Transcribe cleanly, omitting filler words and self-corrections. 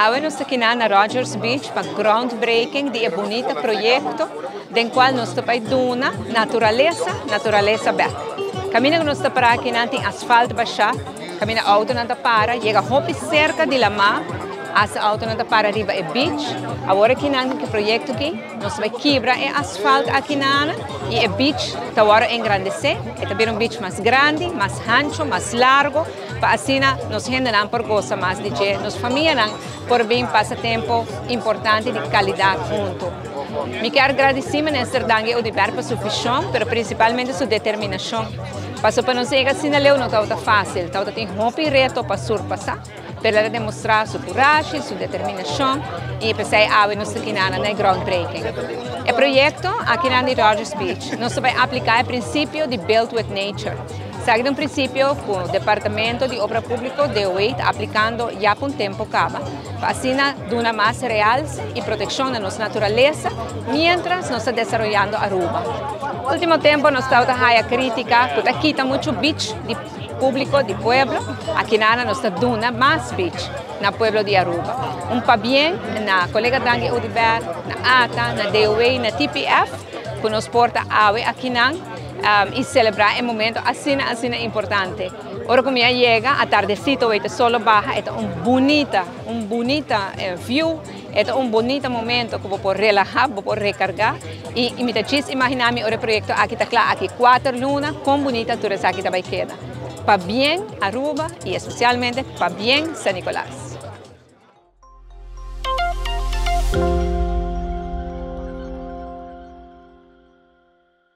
Awe nos ta akinan na Rogers Beach pa groundbreaking di e bunita proyecto den cual nos ta bay duna naturalesa, naturalesa bek. Caminda cu nos ta para akinan tin asfalt basha, caminda autonan ta para, yega hopi cerca di lama, hasta autonan ta para riba e beach. Awor akinan cu e proyecto aki nos ta bay kibra e asfalt akinan y e beach ta worde engrandece, e ta bira un beach mas grandi, mas hancho, mas largo. Pa asina nos hendenan por gosa mas di dje, nos famianan por bin pasa tempo importante di calidad hunto. Mi kier gradici Minister Dangui Oduber pa su vision, pero principalmente su determinacion. Paso pa nos yega asina leu no tabata facil, tabata tin hopi reto pa surpasa, pero el a demostra su curashi, su determinacion y p'esey awe nos ta kinana na e groundbreaking. E proyecto akinan di Rogers Beach, nos ta bay aplica e principio di Build with Nature. Esaki ta un prinsipio ku Departamento di Obra Públiko, DOW, ta aplikando ya pa un tempu kaba, pa asina duna mas realse i protekshon na nos naturalesa miéntras nos ta desaroyando Aruba. Último tempu nos tabata haya krítika ku ta kita muchu beach di públiko, di pueblo. Akinana nos ta duna mas beach na pueblo di Aruba. Un pabien na kolega Dangui Oduber, na ata, na DOW, na TPF ku nos por ta awe akinan. Y celebra e momento asina asina importante. Ora cu mi a yega, atardecito wei ta solo baha, e ta un bunita, un bunita view, e ta un bunita momento cu bo por relaha, bo por recarga y mi ta djis imagina mi ora e proyecto aki ta cla aki cuater luna, con bunita tur esaki ta bay keda. Pabien Aruba y especialmente pabien San Nicolas.